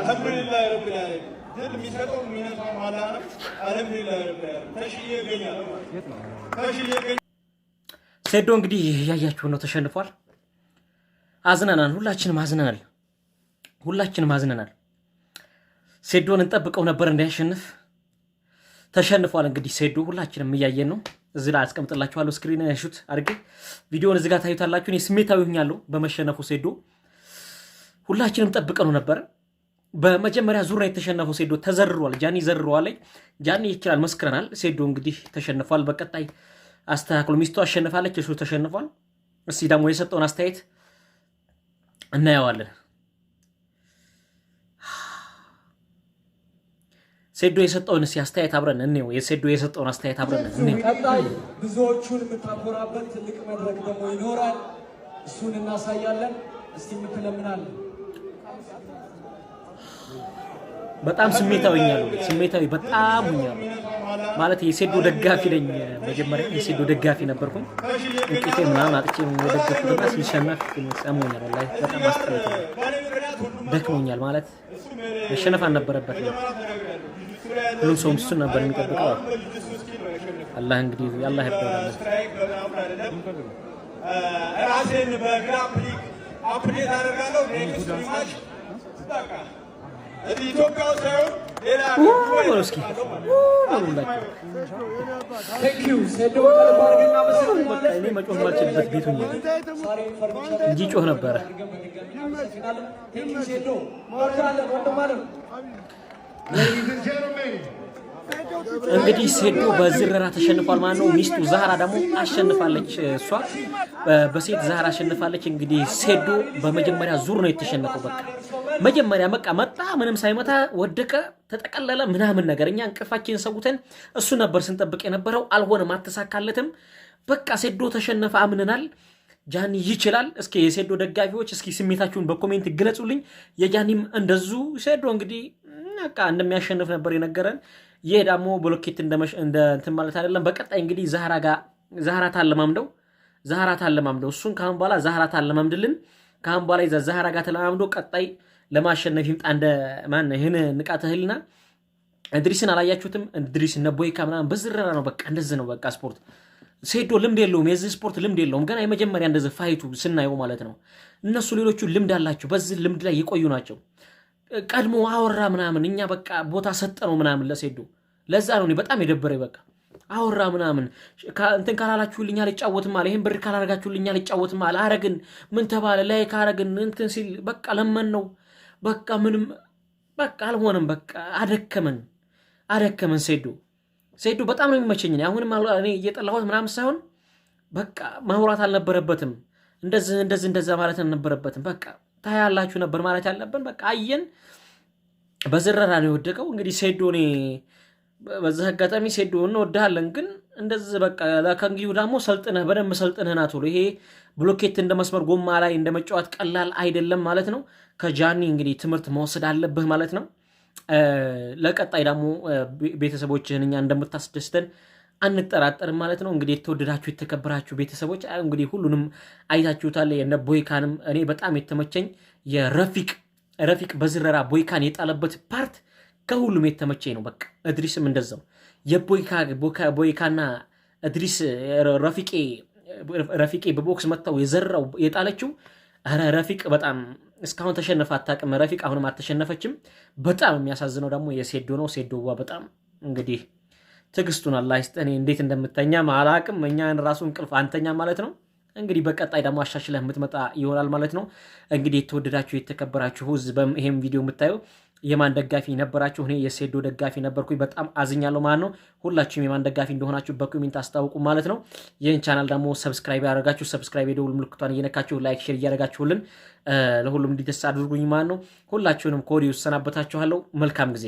አልሐምዱሊላህ ረቢል ዓለሚን። ድል የሚሰጠው የሚነሳው አላህ ነው። አልሐምዱሊላህ ረቢል ዓለሚን። ተሽዬ እገኛለሁ ማለት ነው። ተሽዬ እገኛለሁ። ሴዶ እንግዲህ እያያችሁ ነው፣ ተሸንፏል። አዝነናል፣ ሁላችንም አዝነናል፣ ሁላችንም አዝነናል። ሴዶን እንጠብቀው ነበር እንዲያሸንፍ፣ ተሸንፏል። እንግዲህ ሴዶ ሁላችንም እያየን ነው። እዚህ ላይ አስቀምጥላችኋለሁ screenshot አድርጌ ቪዲዮውን እዚህ ጋር ታዩታላችሁ። እኔ ስሜታዊ ሆኛለሁ በመሸነፉ ሴዶ። ሁላችንም ጠብቀነው ነበር። በመጀመሪያ ዙር ነው የተሸነፈው። ሴዶ ተዘርሯል። ጃኒ ዘርሯል። ጃኒ ይችላል መስክረናል። ሴዶ እንግዲህ ተሸንፏል። በቀጣይ አስተካክሎ ሚስቱ አሸንፋለች፣ እሱ ተሸንፏል። እስቲ ደግሞ የሰጠውን አስተያየት እናየዋለን። ሴዶ የሰጠውን እስኪ አስተያየት አብረን እንየው። የሴዶ የሰጠውን አስተያየት አብረን እንየው። ቀጣይ ብዙዎቹን የምታኮራበት ትልቅ መድረክ ደግሞ ይኖራል። እሱን እናሳያለን። እስቲ የምትለምናለን። በጣም ስሜታዊ ሆኛለሁ። ስሜታዊ በጣም ሆኛለሁ። ማለት የሴዶ ደጋፊ ነኝ። መጀመሪያ የሴዶ ደጋፊ ነበርኩኝ። እንቅልፌ ምናምን አጥቼ የደገፍኩትና ሲሸነፍ ጸሞኛል። ወላሂ በጣም አስጠልቶኛል፣ ደክሞኛል። ማለት መሸነፍ አልነበረበትም። ሁሉም ሰው እሱን ነበር የሚጠብቀው። አላህ እንግዲህ አላህ ይርዳው። ራሴን በ grappling update አደርጋለሁ። Next match በቃ እዚህ ኢትዮጵያ ውስጥ ሳይሆን ሌላ በሉ እስኪ በሉላችሁ። Thank you ሴዶ፣ ከልብ አድርገን እናመሰግናለን። በቃ እኔ መጮህ ማልችልበት ቤት ሆኜ ነው ሳሬም ፈርኒቸር እንጂ ጮህ ነበረ። አድርገን በድጋሚ እናመሰግናለን። Thank you ሴዶ፣ እንወዳለን ወንድም አለም። Ladies and gentlemen, እንግዲህ ሴዶ በዝረራ ተሸንፏል ማለት ነው። ሚስቱ ዛህራ ደግሞ አሸንፋለች። እሷ በሴት ዛህራ አሸንፋለች። እንግዲህ ሴዶ በመጀመሪያ ዙር ነው የተሸነፈው። በቃ መጀመሪያ በቃ መጣ፣ ምንም ሳይመታ ወደቀ፣ ተጠቀለለ ምናምን ነገር። እኛ እንቅልፋችንን ሰውተን እሱ ነበር ስንጠብቅ የነበረው። አልሆነም፣ አልተሳካለትም። በቃ ሴዶ ተሸነፈ፣ አምነናል። ጃኒ ይችላል። እስኪ የሴዶ ደጋፊዎች እስኪ ስሜታችሁን በ comment ግለጹልኝ። የጃኒም እንደዙ። ሴዶ እንግዲህ በቃ እንደሚያሸንፍ ነበር የነገረን። ይህ ደግሞ ብሎኬት እንደ እንትን ማለት አይደለም። በቀጣይ እንግዲህ ዛህራ ጋር ዛህራ ታለማምደው፣ ዛህራ ታለማምደው፣ እሱን ካሁን በኋላ ዛህራ ታለማምድልን። ካሁን በኋላ ይዛ ዛህራ ጋር ተለማምዶ ቀጣይ ለማሸነፍ ይምጣ። እንደ ማን ይህን ንቃተ ህሊና እድሪስን አላያችሁትም? እድሪስ እነ ቦይካ ምናምን በዝረራ ነው። በቃ እንደዚህ ነው። በቃ ስፖርት ሴዶ ልምድ የለውም። የዚህ ስፖርት ልምድ የለውም። ገና የመጀመሪያ እንደዚህ fight ኡ ስናየው ማለት ነው። እነሱ ሌሎቹ ልምድ አላቸው። በዚህ ልምድ ላይ የቆዩ ናቸው። ቀድሞ አወራ ምናምን፣ እኛ በቃ ቦታ ሰጠነው ምናምን ለሴዶ። ለዛ ነው እኔ በጣም የደበረኝ። በቃ አወራ ምናምን፣ እንትን ካላላችሁልኝ አልጫወትም አለ። ይህን ብር ካላረጋችሁልኝ አልጫወትም አለ። አረግን ምን ተባለ ላይ ካረግን እንትን ሲል በቃ ለመን ነው በቃ ምንም በቃ አልሆነም። በቃ አደከመን አደከመን። ሴዶ ሴዶ በጣም ነው የሚመቸኝ። እኔ አሁንም እኔ እየጠላሁት ምናምን ሳይሆን በቃ ማውራት አልነበረበትም። እንደዚህ እንደዚህ እንደዛ ማለት አልነበረበትም። በቃ ታያላችሁ ነበር ማለት ያለብን። በቃ አየን፣ በዝረራ ነው የወደቀው። እንግዲህ ሴዶ እኔ በዚህ አጋጣሚ ሴዶ እንወድሃለን፣ ግን እንደዚህ በቃ ከእንግዲሁ ደግሞ ሰልጥነህ በደንብ ሰልጥነህ ና ቶሎ። ይሄ ብሎኬት እንደ መስመር ጎማ ላይ እንደ መጫወት ቀላል አይደለም ማለት ነው። ከጃኒ እንግዲህ ትምህርት መውሰድ አለብህ ማለት ነው። ለቀጣይ ደግሞ ቤተሰቦችህን እኛ እንደምታስደስተን አንጠራጠርም ማለት ነው። እንግዲህ የተወደዳችሁ የተከበራችሁ ቤተሰቦች እንግዲህ ሁሉንም አይታችሁታል። የነ ቦይካንም እኔ በጣም የተመቸኝ የረፊቅ ረፊቅ በዝረራ ቦይካን የጣለበት part ከሁሉም የተመቸኝ ነው። በቃ እድሪስም እንደዛው የቦይካና እድሪስ ረፊቄ ረፊቄ በቦክስ መጥተው የዘራው የጣለችው። ኧረ ረፊቅ በጣም እስካሁን ተሸነፈ አታውቅም። ረፊቅ አሁንም አልተሸነፈችም። በጣም የሚያሳዝነው ደግሞ የሴዶ ነው። ሴዶዋ በጣም እንግዲህ ትዕግስቱን አላህ ይስጥህ። እኔ እንዴት እንደምተኛ አላቅም። እኛን ራሱ እንቅልፍ አንተኛ ማለት ነው። እንግዲህ በቀጣይ ደግሞ አሻሽለህ የምትመጣ ይሆናል ማለት ነው። እንግዲህ የተወደዳችሁ የተከበራችሁ ህዝብ ይሄም ቪዲዮ የምታዩ የማን ደጋፊ ነበራችሁ? እኔ የሴዶ ደጋፊ ነበርኩኝ። በጣም አዝኛለሁ ማለት ነው። ሁላችሁም የማን ደጋፊ እንደሆናችሁ በ comment አስታውቁ ማለት ነው። ይህን ቻናል ደግሞ subscribe ያደረጋችሁ subscribe፣ የደውል ምልክቷን እየነካችሁ like፣ share እያደረጋችሁልን ለሁሉም እንዲደርስ አድርጉኝ ማለት ነው። ሁላችሁንም ከወዲሁ እሰናበታችኋለሁ። መልካም ጊዜ።